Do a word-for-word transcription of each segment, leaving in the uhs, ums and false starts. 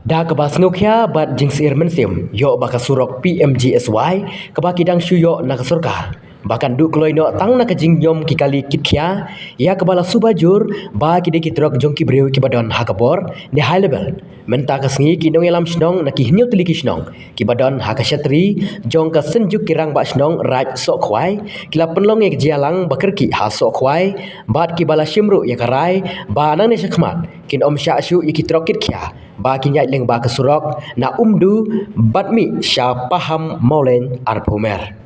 Da kaba sngewkhia bad jingsyier mynsiem ïoh ba ka surok P M G S Y kaba ki dang shu ïoh na ka sorkar ba kan duh kloi noh tang na ka jingñiom ki kali kit khia ïa kaba la suba jur ba ki dei ki trok jong ki briew kiba don ha ka bor ne high level. Mynta ka sngi ki nongïalam shnong na ki hynñiew tylli ki shnong kiba don ha ka shatri jong ka Synjuk ki Rangbah Shnong Raid Sohkhwai ki la pynlong ïa ka jingïalang ba kyrkieh ha Sohkhwai bad kiba la shim ruh ïa ka rai ba nangne shakhmat kin ym shah shuh ïa ki trok kit khia ba kin ïaid lyngba ka surok na Umdu bad mih sha Paham Mawlein Arphew Mer.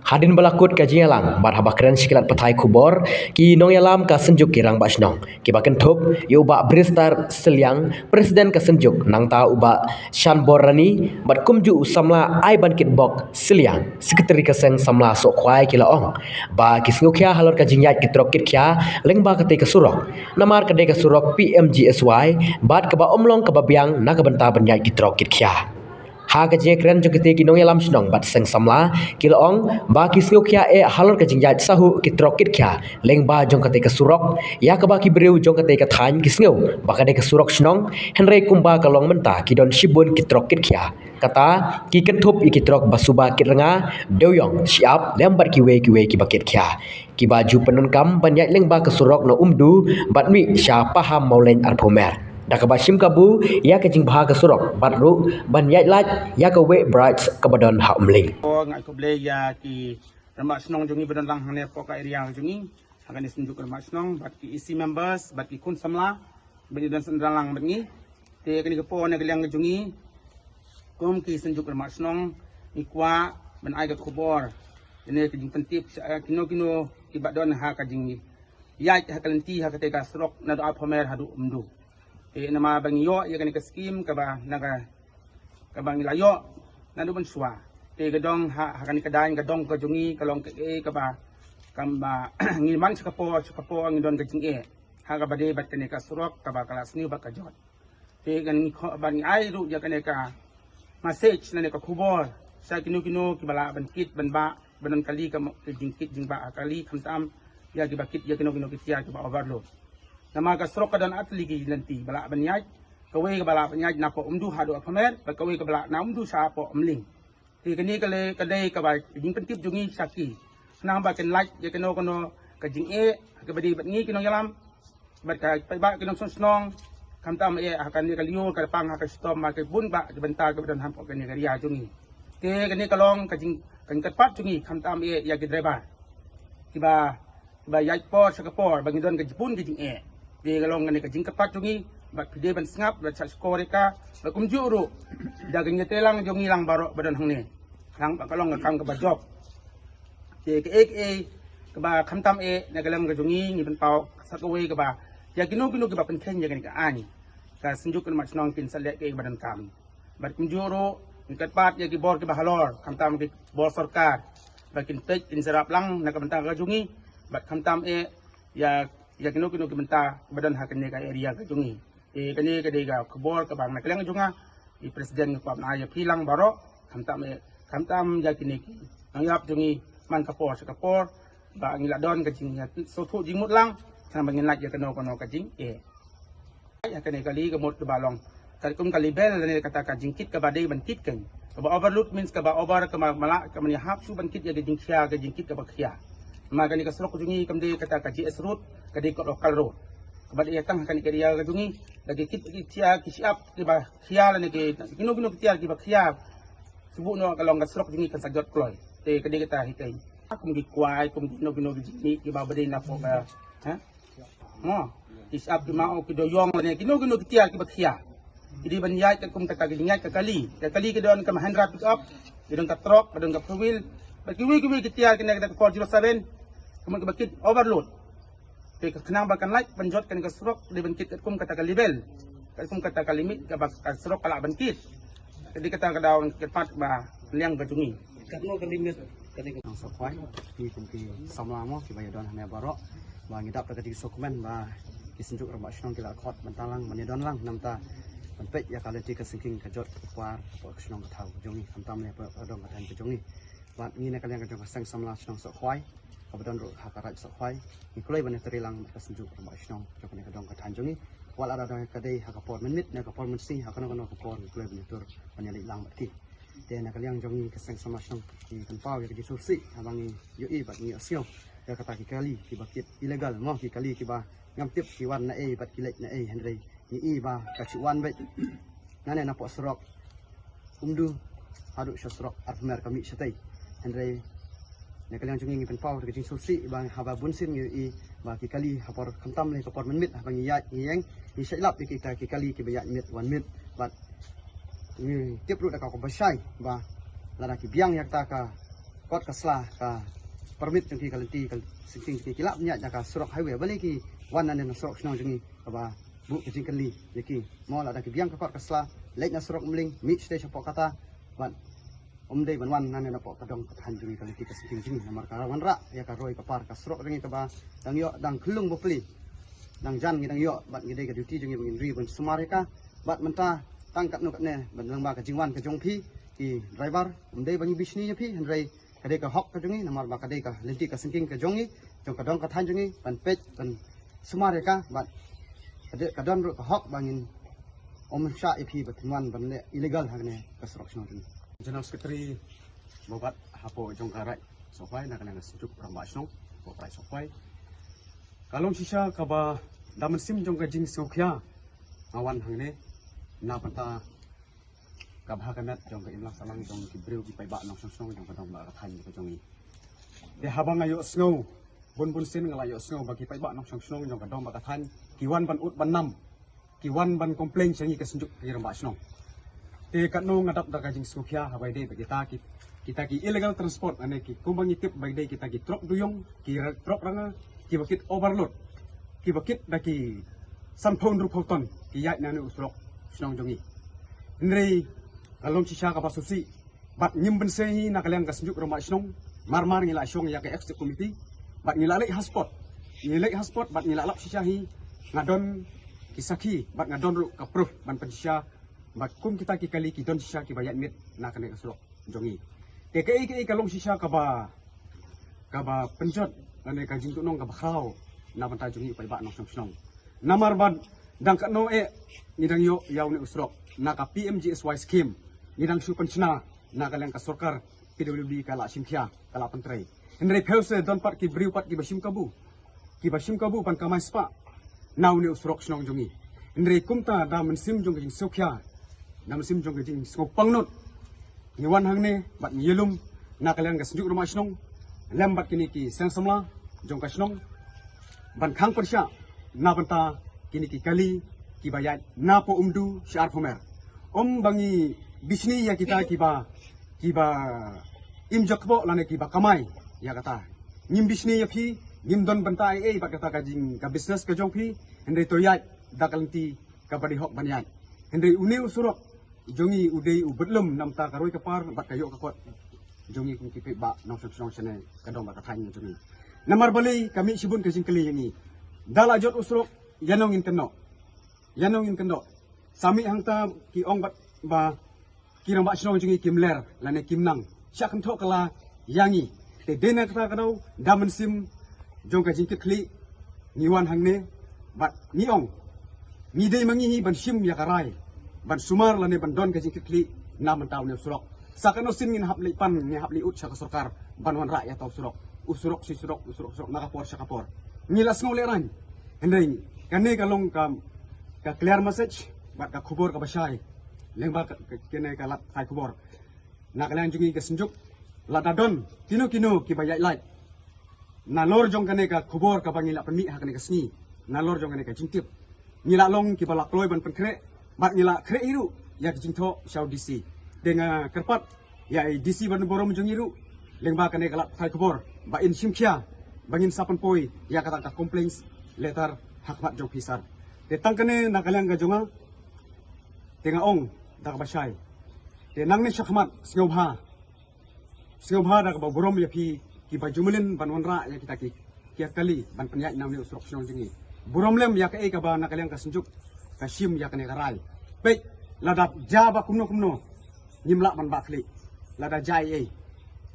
Hadien ba la kut ka jingïalang bad haba kren sha ki lad pathai khubor, ki nongïalam ka Synjuk ki Rangbah Shnong kiba kynthup ïa u Bah Brister Sylliang, President ka Synjuk, nangta u Bah Shanbor Rani bad kumjuh u samla Aibankitbok Sylliang, Secretary ka Seng Samla Sohkhwai, ki la ong ba ki sngewkhia halor ka jingïaid ki trok kit khia lyngba katei ka surok, namar ka dei ka surok P M G S Y bad kaba ym long kaba biang na ka bynta ban ïaid ki trok kit khia. Ha ka jingkren jong kitei ki nongïalam shnong bad seng samla, ki la ong ba ki sngewkhia eh halor ka jingïaid sahuh ki trok kit khia lyngba jong katei ka surok, ïa kaba ki briew jong katei ka thaiñ ki sngew ba ka dei ka surok shnong, hynrei kumba ka long mynta ki don shibun ki trok kit khia. Kata ki kynthup ïa ki trok ba suba kit rnga, dewiong, shyiap lem bad kiwei kiwei kiba kit khia, kiba ju pyndonkam ban ïaid lyngba ka surok na Umdu bad mih sha Paham Mawlein Arphew Mer. Da kaba shim kabu ïa ka jingbha ka surok bad ruh ban ïaid lait ïa ka Weight Bridge kaba don ha Umling. Ko nga ai khublei ïa ki rangbah shnong jong ngi ba don lang hangne hapoh ka area jong ngi, ha kane Synjuk Rangbah Shnong bad ki E C members bad ki khun samla ba ngi don shen lang bad ngi. Te kane ka por na ka liang ka jong ngi, kum ki Synjuk Rangbah Shnong, ngi kwah ban ai ka khubor, kane ka jingpyntip sha kino kino kiba don ha ka jingïaid ha ka lynti ha katei ka surok naduh Arphew Mer haduh Umdu. Te namar ba ngi ïoh ïa kane ka skim kaba na ka, kaba ngi la ïoh naduh mynshuwa. Te ka dong ha, ha kane ka daiñ ka dong ka jong ngi ka long kaei kaba, kaba ngi man sha ka por sha ka por ngi don ka jingeh ha kaba dei bad kane ka surok kaba ka la sniew bad ka jot. Te ngan ngi kho-, ban ngi ai ruh ïa kane ka message lane ka khubor sha kino kino kiba lah ban kit ban bah, ban don kali ka mo-, ka jingkit jingbah ha kali, khamtam ïa kiba kit ïa kino kino ki tiar kiba overload. Namar ka surok ka don ar tylli ki lynti ba lah ban ïaid, kawei kaba lah ban ïaid napoh Umdu haduh Arphew Mer, bad kawei kaba lah na Umdu sha hapoh Umling. Te kane ka lei ka dei kaba jingpyntip jong ngi sha ki, khnang ba kin lait ïa kano kano ka jingeh kaba dei bad ngi ki nongïalam bad ka paidbah ki nongshong shnong, khamtam eh ha kane ka lyiur ka pang ha ka shitom ha ka bun bah ki bynta kiba don hapoh kane ka area jong ngi. Te kane ka long ka jing, ka jingkyrpad jong ngi, khamtam eh ïa ki driver kiba, kiba ïaid por sha ka por ba ngi don ka jingpun ka jingeh. Te ka long kane ka jingkyrpad jong ngi, bad phi dei ban sngap bad shah shkor ïa ka, bad kumjuh ruh da ka jingïatreilang jong ngi lang baroh ba don hangne, khnang ba ka long ka kam kaba jop. Te kaei kaei kaba khamtam eh na ka liang ka jong ngi, ngi pynpaw sa kawei kaba ïa kino kino kiba pynkheiñ ïa kane ka aiñ, ka Synjuk Rangbah Shnong kin sa leh kaei kaba donkam. Bad kumjuh ruh ngi kyrpad ïa ki bor kiba halor, khamtam ki bor sorkar, ba kin peit kin syrap lang na ka bynta ka jong ngi, bad khamtam eh ïa, ïa kino kino ki bynta kiba don ha kane ka area ka jong ngi. Te kane ka dei ka khubor kaba na ka liang jong nga, i President, nga kwah ban ai ïa phi lang baroh, khamtam eh, khamtam ïa kine ki nongïarap jong ngi man ka por sha ka por, ba ngi la don ka jingïasngewthuh jingmut lang, khnang ba ngin lait ïa kano kano ka jingeh. Ïa kane kali ka mut kaba long katkum ka level lane kata ka jingkit kaba dei ban kit kein. Kaba overload means kaba over, kaba mala, kaba ïahap shuh ban kit ïa ka jingkhia, ka jingkit kaba khia. Namar kane ka surok jong ngi kam dei kata ka G S road, ka dei ka local road. Kaba dei ïa tang ha kane ka area ka jong ngi, da ki kit ki khia ki shyiap kiba khia lane ki kino kino ki tiar kiba khia. Shu buh noh ka long ka surok jong ngi kan sa jot kloi. Te ka dei kata hi kein. Kum ki kwai, kum kino kino ki jingmih kiba ba dei na pok ka, ha? Mo, ki shyiap ki mao, ki doyong lane kino kino ki tiar kiba khia. Ki dei ban ïaid katkum kata ki jingïaid ka kali. Ka kali ki don ka Mahindra pickup, ki don ka truck, ki don ka four wheel. Bad kiwei kiwei ki tiar kine kata ka four zero seven, ka mut kiba kit overload. Te ka khnang ba kan lait ban jot kane ka surok, dei ban kit katkum kata ka level, katkum kata ka limit kaba ka surok ka lah ban kit. Ka dei kata ka daw kyrpad ba liang ka jong ngi. Katno ka limit kane ka Nong Sohkhwai, ngi kum ki samla mo kiba ïadon hangne baroh, ba ngi dap da ka jingsngewkmen ba ki Synjuk Rangbah Shnong ki la khot ban tang lang ban ïadon lang, namar ban peit ïa ka lynti ka syngkien ka jot ka kwar ka shnong ka thaw ka jong ngi, khamtam ne ka dong ka thaiñ ka jong ngi. Bad ngi na ka liang ka jong ka Seng Samla Shnong Sohkhwai, kaba don ruh ha ka Raid Sohkhwai, ngi kloi ban ïatrei lang bad ka Synjuk Rangbah Shnong jong kane ka dong ka thaiñ jong ngi. wat la da ka dei ha ka por mynmiet ne ka por mynsngi, ha kano kano ka por ngi kloi ban ïatur ban ïaleit lang bad ki. Te na ka liang jong ngi ka seng samla shnong ngi pynpaw ïa ka jingsngewsih haba ngi ïohi bad ngi ïohsngew ïa kata ki kali kiba kit illegal mo, ki kali kiba ngam tip ki wan na ei bad ki leit na ei, hynrei ngi i ba ka shu wan beit nane napoh surok Umdu haduh sha surok Arphew Mer ka mih shatei. Hynrei na ka liang jong ngi ngi pynpaw da ka jingsngewsih ba haba bun sien ngi ïohi ba ki kali ha por khamtam lei ka por mynmiet haba ngi ïaid ngi ïeng ngi shait lap ïa kita ki kali kiba ïaid miet wan miet. Bad ngi tip ruh da ka kaba shai ba lada ki biang ïa kata ka kot ka sla ka permit jong ki, ka lynti ka syngkien jong ki, ki lah ban ïaid da ka surok highway, balei ki wan nane na surok shnong jong ngi kaba buh ka jingkylli ïa ki. Mo lada ki biang ka kot ka sla leit na surok Umling mih shatei shapoh kata bad ym dei ban wan nane napoh ka dong ka thaiñ jong ngi, ka lynti ka syngkien jong ngi, namar ka wanrah ïa ka roi ka par ka surok jong ngi kaba dang ïoh dang khyllung bapli. Dang jan ngi dang ïoh bad ngi dei ka duty jong ngi ba ngin ri ban sumar ïa ka. Bad mynta tang katno katne ban lyngba ka jingwan ka jong phi ki driver, ym dei ba ngi bishni ïa phi, hynrei ka dei ka hok ka jong ngi namar ba ka dei ka lynti ka syngkien ka jong ngi, jong ka dong ka thaiñ jong ngi ban peit ban sumar ïa ka. Bad ka dei ka don ruh ka hok ba ngin ym shah ïa phi ba phin wan ban leh illegal ha kane ka surok shnong jong ngi. General Secretary Babat hapoh jong ka Raid Sohphai na ka liang ka Synjuk Rangbah Shnong hapoh Raid Sohphai. Ka long shisha kaba da mynsiem jong ka jingsngewkhia nga wan hangne na bynta ka bha ka met jong ka imlang sahlang jong ki briew ki paidbah nongshong shnong jong ka dong bad ka thaiñ ka jong ngi. Te haba nga ïohsngew bun bun sien nga la ïohsngew ba ki paidbah nongshong shnong jong ka dong bad ka thaiñ ki wan ban ud ban nam, ki wan ban complain sha ngi ka Synjuk ki Rangbah Shnong. Te katno nga dap da ka jingsngewkhia haba ïadei bad kita ki, kita ki illegal transport, ane ki kumba ngi tip ba ïadei kita ki trok duyung, ki ra-, trok ranga, kiba kit overload, kiba kit da ki sanphew hynriewphew ton ki ïaid na une u surok shnong jong ngi. Hynrei ka long shisha kaba sngewsih bad ngim bynse hi na ka liang ka Synjuk Rangbah Shnong, mar mar ngi la shong ïa ka executive committee bad ngi la leit ha spot. Ngi leit ha spot bad ngi la lap shisha hi, nga don ki sakhi bad nga don ruh ka proof ban pynshisha ba kum kita ki kali ki don shisha kiba ïaid miet na kane ka surok jong ngi. Te kaei kaei ka long shisha kaba, kaba pynjot lane ka jingtuhnong kaba khraw na bynta jong ngi u paidbah nongshong shnong. Namar ba dang katno eh ngi dang ïoh ïa une u surok na ka P M G S Y scheme, ngi dang shu pynshna na ka liang ka sorkar P W D ka la shim khia ka la pyntrei. Hynrei phew se don pat ki briew pat kiba shim kabu, kiba shim kabu ban kamai spah na une u surok shnong jong ngi. Hynrei kumta da mynsiem jong ka jingsngewkhia, da mynsiem jong ka jingsngewpangnud, ngi wan hangne bad ngi ïalum na ka liang ka Synjuk Rangbah Shnong lem bad kine ki seng samla jong ka shnong ban khang pyrshah na bynta kine ki kali kiba ïaid napoh Umdu sha Arphew Mer. Ym ba ngi bishni ïa kita kiba, kiba im jakboh lane kiba kamai ïa kata. Ngim bishni ïa phi, ngim don bynta ei ei bad kata ka jing ka business ka jong phi, hynrei to ïaid da ka lynti kaba dei hok ban ïaid. Hynrei une u surok jong ngi u dei u bad lem na bynta ka roi ka par bad ka ïoh ka kot jong ngi kum ki paidbah nongshong shnong shane ka dong bad ka thaiñ jong ngi. Namar balei ka mih shibun ka jingkylli ïa ngi. Da la jot u surok ïano ngin kynnoh, ïano ngin kynnoh. Sa mih hangta ki ong bad ba ki rangbah shnong jong ngi kim ler lane kim nang, shah kynthoh kylla ïa ngi. Te dei na kata ka daw da mynsiem jong ka jingkitkhlieh ngi wan hangne bad ngi ong, ngi dei ma ngi hi ban shim ïa ka rai ban sumar lane ban don ka jingkitkhlieh na bynta une u surok. Sa kano sien ngin hap leit pan, ngin hap leit ud sha ka sorkar ban wanrah ïa uta u surok. U surok shi surok, u surok surok na ka por sha ka por. Ngi la sngew lehraiñ. Hynrei kane ka long ka, ka clear message bad ka khubor kaba shai lyngba ka, ka, kane ka lad pathai khubor. Na ka liang jong ngi ka Synjuk, lada don kino kino kiba ïaid lait nalor jong kane ka khubor kaba ngi la pynmih ha kane ka sngi, nalor jong kane ka jingtip, ngi la long kiba la kloi ban pynkhreh bad ngi la khreh hi ruh ïa ka jingthoh sha u D C. Te nga kyrpad ïa i D C ba burom jong ngi ruh lyngba kane ka lad pathai khubor ba in shim khia ba ngin sa pynpoi ïa kata ka complaints letter ha khmat jong phi sir. Te tang kane na ka liang ka jong nga, te nga ong da kaba shai, te nangne shakhmat sngewbha, sngewbha da kaba burom ïa phi kiba ju mlien ban wanrah ïa kita ki, ki kali ban pynïaid na une u surok shnong jong ngi. Burom lem ïa kaei kaba na ka liang ka Synjuk ka shim ïa kane ka rai. Peit, lada jia ba kumno kumno ngim lah ban bah khlieh lada jia ei ei.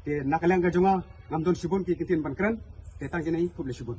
Te na ka liang ka jong nga ngam don shibun ki ktien ban kren, te tang kine, khublei shibun.